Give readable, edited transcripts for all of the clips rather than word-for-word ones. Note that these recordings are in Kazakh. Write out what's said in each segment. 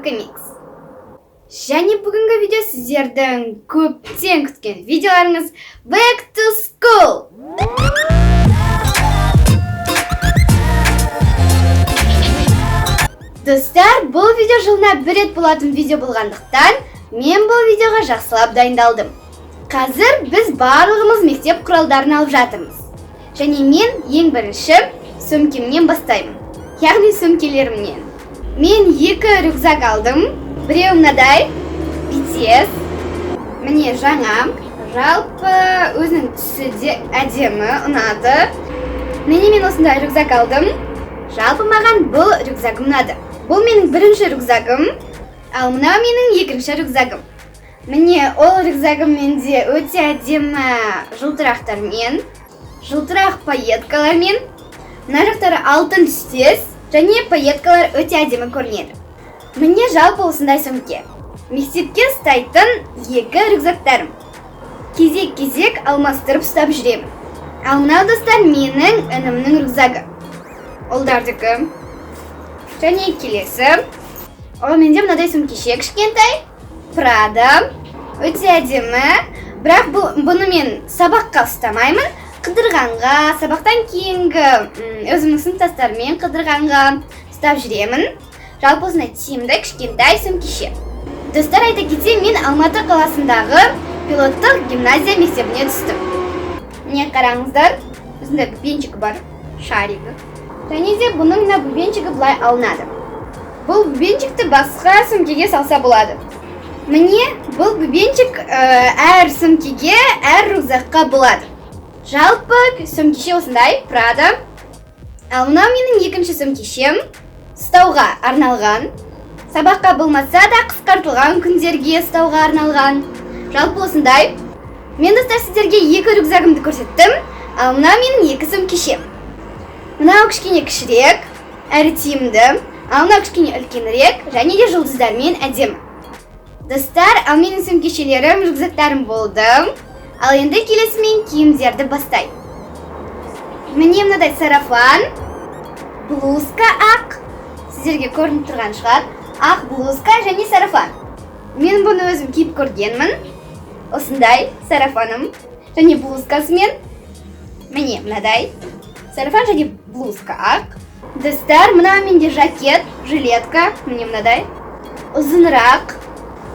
Көкемикс. Және бүгінгі видео сіздердің көптен күткен видеоларыңыз — Back to School. Достар, бұл видео жылына бір рет болатын видео болғандықтан, мен бұл видеоға жақсылап дайындалдым. Қазір біз барлығымыз мектеп құралдарын алып жатырмыз. Және мен ең бірінші сөмкемнен бастаймын. Яғни сөмкелерімнен. Мен екі рюкзак алдым. Біреуі мынадай BTS. Міне, жаңа. Жалпы өзінің түсі де әдемі, ұнады. Міне, мен осындай рюкзак алдым. Жалпы маған бұл рюкзагым ұнады. Бұл менің бірінші рюкзагым, ал мынау менің екінші рюкзагым. Міне, ол рюкзагым менде өте әдемі жылтырақтармен, жылтырақ пайеткалармен. Мына жақтары алтын түстес және пайеткалар өте әдемі көрінеді. Міне, жалпы осындай сөмке. Мектепке ұстайтын екі рюкзактарым. Кезек-кезек алмастырып ұстап жүремін. Ал мынау, достар, менің інімнің рюкзагы. Ұлдардікі. Және келесі. Ол менде мынадай сөмкеше, кішкентай. Прада. Өте әдемі. Бірақ бұны мен сабаққа ұстамаймын. Қыдырғанға, сабақтан кейінгі өзімнің сыныптастарыммен қыдырғанға ұстап жүремін. Жалпы осындай тиімді кішкентай сөмкеше. Достар, айта кетсем, мен Алматы қаласындағы пилоттық гимназия мектебіне түстім. Міне, қараңыздар, осындай бубенчигі бар, шаригі. Және де бұның мына бубенчигі былай алынады. Бұл бубенчикті басқа сөмкеге салса болады. Міне, бұл бубенчик әр сөмкеге, әр рюкзакқа болады. Жалпы сөмкеше осындай, Прада. Ал мынау менің екінші сөмкешем. Ұстауға арналған. Сабаққа болмаса да, қысқартылған күндерге ұстауға арналған. Жалпы осындай. Мен, достар, сіздерге екі рюкзагымды көрсеттім. Ал мынау менің екі сөмкешем. Мынау кішкене кішірек, әрі тиімді. Ал мынау кішкене үлкенірек және де жұлдыздармен әдемі. Достар, ал менің сөмкешелерім, рюкзактарым болды. Ал енді келесі мен киімдерді бастаймын. Міне, мынадай сарафан, блузка ақ. Сіздерге көрініп тұрған шығар. Ақ блузка және сарафан. Мен бұны өзім киіп көргенмін. Осындай сарафаным және блузкасымен. Міне, мынадай сарафан және блузка ақ. Достар, мына менде жакет, жилетка, міне, мынадай. Ұзынырақ.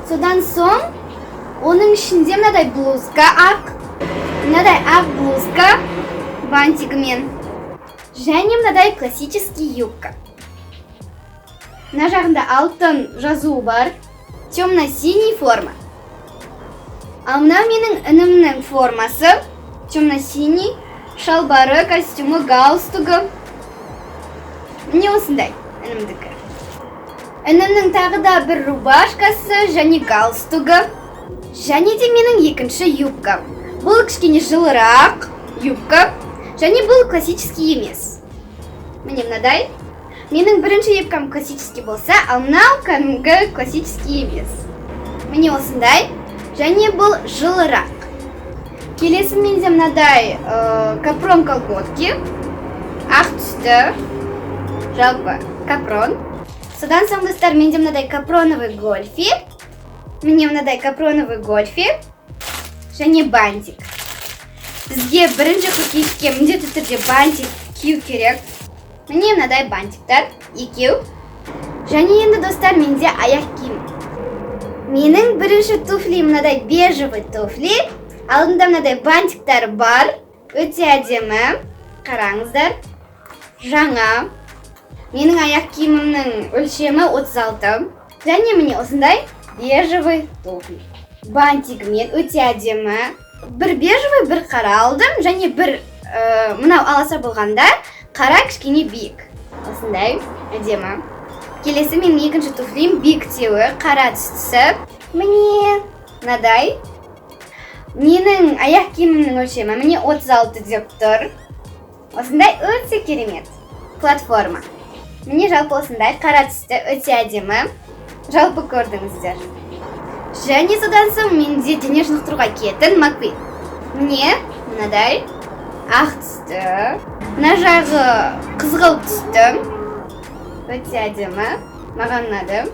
Содан соң оның ішінде мынадай блузка ақ. Мынадай ақ блузка бантигімен. Және мынадай классический юбка. Мына жағында алтын жазуы бар. Темно-синий форма. Ал мынау менің інімнің формасы. Темно-синий. Шалбары, костюмі, галстугы. Міне, осындай інімдікі. Інімнің тағы да бір рубашкасы және галстугы. Және де менің екінші юбкам. Бұл кішкене жылырақ юбка. Және бұл классический емес. Міне, мынадай. Менің бірінші юбкам классический болса, ал мынау кәдімгі классический емес. Міне, осындай. Және бұл жылырақ. Келесі менде мынадай капрон колготки. Ақ түсті. Жалпы капрон. Содан соң, достар, менде мынадай капроновый гольфи. Міне, мынадай капроновый гольфи. Және бантик. Бізге 1 қыркүйекке міндетті түрде бантик кию керек. Міне, мынадай бантиктар. Екеу. Және енді, достар, менде аяқ киім. Менің бірінші туфли мынадай бежевый туфли. Алдында мынадай бантиктар бар. Өте әдемі. Қараңыздар. Жаңа. Менің аяқ киімімнің өлшемі 36. Және міне, осындай бежевый туфли. Бантигімен өте әдемі. Бір бежевый, бір қара алдым. Және бір мынау аласа болғанда, қара кішкене биік. Осындай әдемі. Келесі менің екінші туфлим биіктеуі, қара түстісі. Міне, мынадай. Менің аяқ киімімнің өлшемі міне 36 деп тұр. Осындай өте керемет платформа. Міне, жалпы осындай қара түсті, өте әдемі. Жалпы көрдіңіздер. Және содан соң менде дене шынықтыруға киетін Маквин. Міне, мынадай ақ түсті. Мына жағы қызғылт түсті. Өте әдемі. Маған ұнады.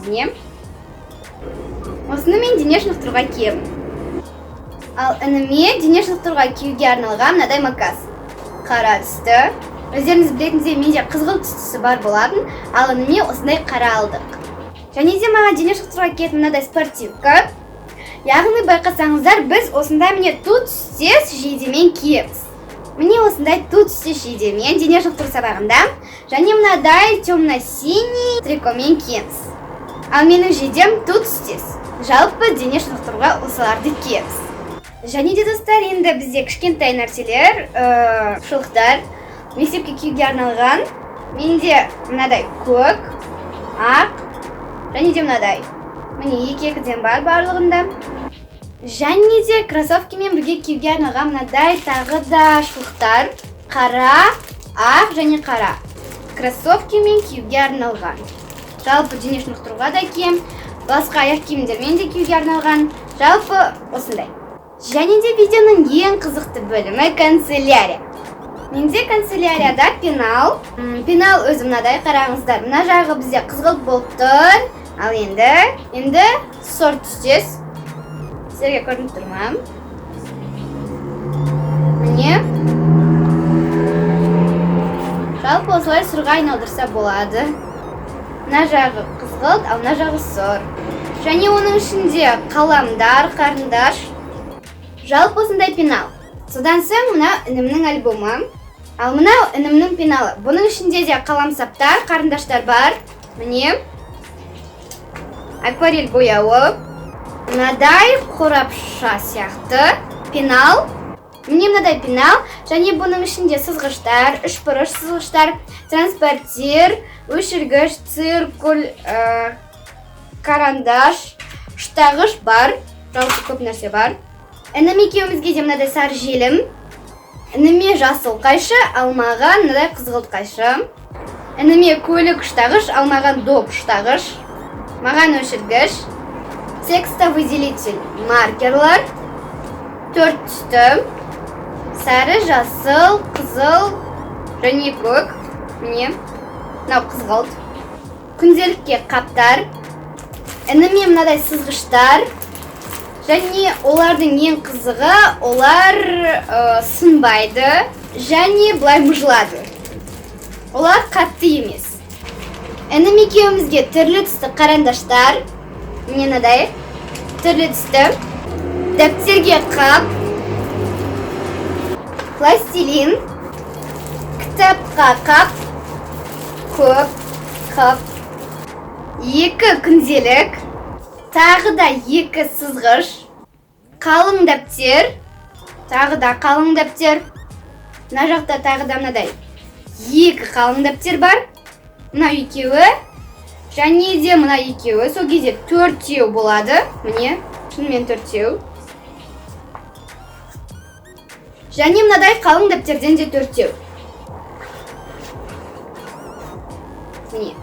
Міне, осыны мен дене шынықтыруға киемін. Ал ініме дене шынықтыруға киюге арналған мынадай макас. Қара түсті. Өздеріңіз білетіндей, менде қызғылт түстісі бар болатын, ал ініме осындай қара алдық. Және де маған дене шынықтыруға киетін мынадай спортивка. Яғни байқасаңыздар, біз осындай міне ту түстес жейдемен киеміз. Міне, осындай ту түстес жейдемен дене шынықтыру сабағында және мынадай темно-синий трикомен киеміз. Ал менің жейдем ту түстес. Жалпы дене шынықтыруға осыларды киеміз. Және де, достар, енді бізде кішкентай нәрселер, шұлықтар мектепке киюге арналған. Менде мынадай көк, ақ және де мынадай. Міне, екі екіден бар барлығында. Және де кроссовкимен бірге киюге арналған мынадай тағы да шұлықтар. Қара, ақ және қара. Кроссовкимен киюге арналған. Жалпы дене шынықтыруға да кием, басқа аяқ киімдермен де киюге арналған. Жалпы осындай. Және де видеоның ең қызықты бөлімі — канцелярия. Менде канцелярияда пенал. Пенал өзі мынадай, қараңыздар. Мына жағы бізде қызғылт болып тұр. Ал енді сұр түстес. Сіздерге көрініп тұр ма? Міне. Жалпы осылай сұрға айналдырса болады. Мына жағы қызғылт, ал мына жағы сұр. Және оның ішінде қаламдар, қарындаш. Жалпы осындай пенал. Содан соң мына інімнің альбомы. Ал мынау інімнің пеналы. Бұның ішінде де қаламсаптар, қарындаштар бар. Міне. Акварель бояуы. Мынадай қорапша сияқты пенал. Міне, мынадай пенал. Және бұның ішінде сызғыштар, үшбұрыш сызғыштар, транспортир, өшіргіш, циркуль, карандаш, ұштағыш бар. Жалпы көп нәрсе бар. Інім екеумізге де мынадай сары желім. Ініме жасыл қайшы, ал маған мынадай қызғылт қайшы. Ініме көлік ұштағыш, ал маған доп ұштағыш. Маған өшіргіш. Текстовыделитель маркерлар. Төрт түсті. Сары, жасыл, қызыл және көк. Міне, мынау қызғылт. Күнделікке қаптар. Ініме мынадай сызғыштар. Және олардың ең қызығы, олар сынбайды және былай мыжылады. Олар қатты емес. Інім екеумізге түрлі түсті қарандаштар. Міне, мынадай түрлі түсті. Дәптерге қап. Пластилин. Кітапқа қап. Көп қап. Екі күнделік. Тағы да екі сызғыш. Қалың дәптер. Тағы да қалың дәптер. Мына жақта тағы да мынадай екі қалың дәптер бар. Мынау екеуі. Және де мына екеуі. Сол кезде төртеу болады. Міне, шынымен төртеу. Және мынадай қалың дәптерден де төртеу. Міне.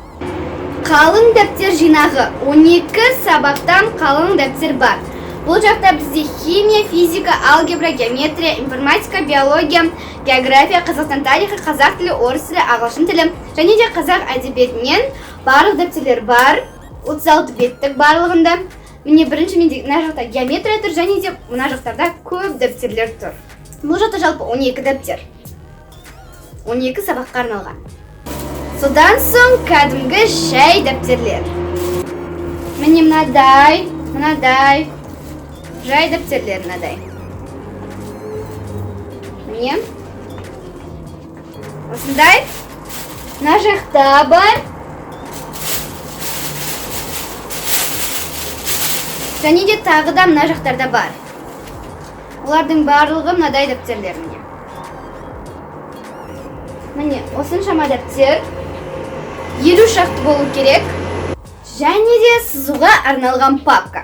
Қалың дәптер жинағы. 12 сабақтан қалың дәптер бар. Бұл жақта бізде химия, физика, алгебра, геометрия, информатика, биология, география, Қазақстан тарихы, қазақ тілі, орыс тілі, ағылшын тілі және де қазақ әдебиетінен барлық дәптерлер бар. 36 беттік барлығында. Міне, бірінші менде мына жақта геометрия тұр және де мына жақтарда көп дәптерлер тұр. Бұл жақта жалпы 12 дәптер. 12 сабаққа арналған. Содан соң кәдімгі жай дәптерлер. Міне, мынадай, мынадай жай дәптерлер мынадай. Міне. Осындай. Мына жақта бар. Және де тағы да мына жақтарда бар. Олардың барлығы мынадай дәптерлер міне. Міне, осыншама дәптер. 50 шақты болу керек. Және де сызуға арналған папка.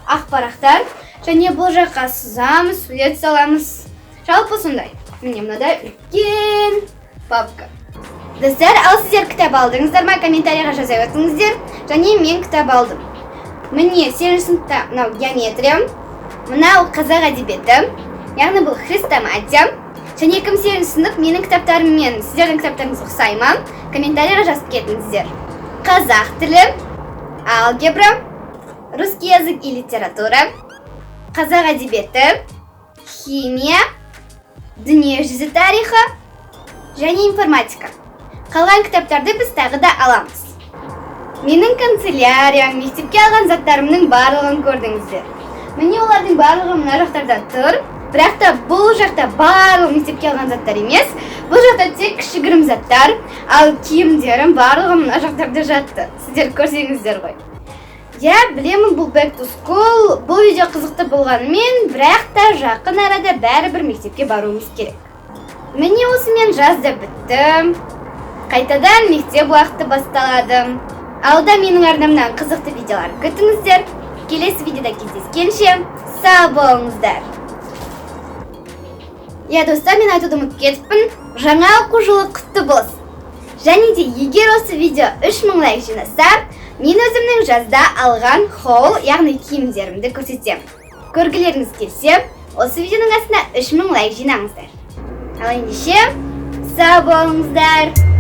Ақ парақтар. Және бұл жаққа сызамыз, сурет саламыз. Жалпы сондай. Міне, мынадай үлкен папка. Достар, ал сіздер кітап алдыңыздар ма? Комментарийға жаза өтіңіздер. Және мен кітап алдым. Міне, 8 сыныпта мынау геометрия, мынау қазақ әдебиеті, яғни бұл хрестоматия. Және кім 8 сынып, менің кітаптарым мен сіздердің кітаптарыңыз ұқсай ма? Комментарийға жазып кетіңіздер. Қазақ тілі, Алгебра, русский язык и литература, қазақ әдебиеті, химия, дүниежүзі тарихы және информатика. Қалған кітаптарды біз тағы да аламыз. Менің канцеляриям, мектепке алған заттарымның барлығын көрдіңіздер. Міне, олардың барлығы мына жақтарда тұр. Бірақ та бұл жақта барлық мектепке алған заттар емес. Бұл жақта тек кішігірім заттар, ал киімдерім барлығы мына жақтарда жатты. Сіздер көрсеңіздер ғой. Иә, білемін, бұл back to school, бұл видео қызықты болғанымен, бірақ та жақын арада бәрібір мектепке баруымыз керек. Міне, осымен жаз да бітті. Қайтадан мектеп уақыты басталады. Алда менің арнамнан қызықты видеолар күтіңіздер. Келесі видеода кездескенше, сау болыңыздар. Иә, достар, мен айтуды ұмытып кетіппін. Жаңа оқу жылы құтты болсын. Және де егер осы видео 3000 лайк жинаса, мен өзімнің жазда алған haul, яғни киімдерімді көрсетемін. Көргілеріңіз келсе, осы видеоның астына 3000 лайк жинаңыздар. Ал ендеше, сау болыңыздар.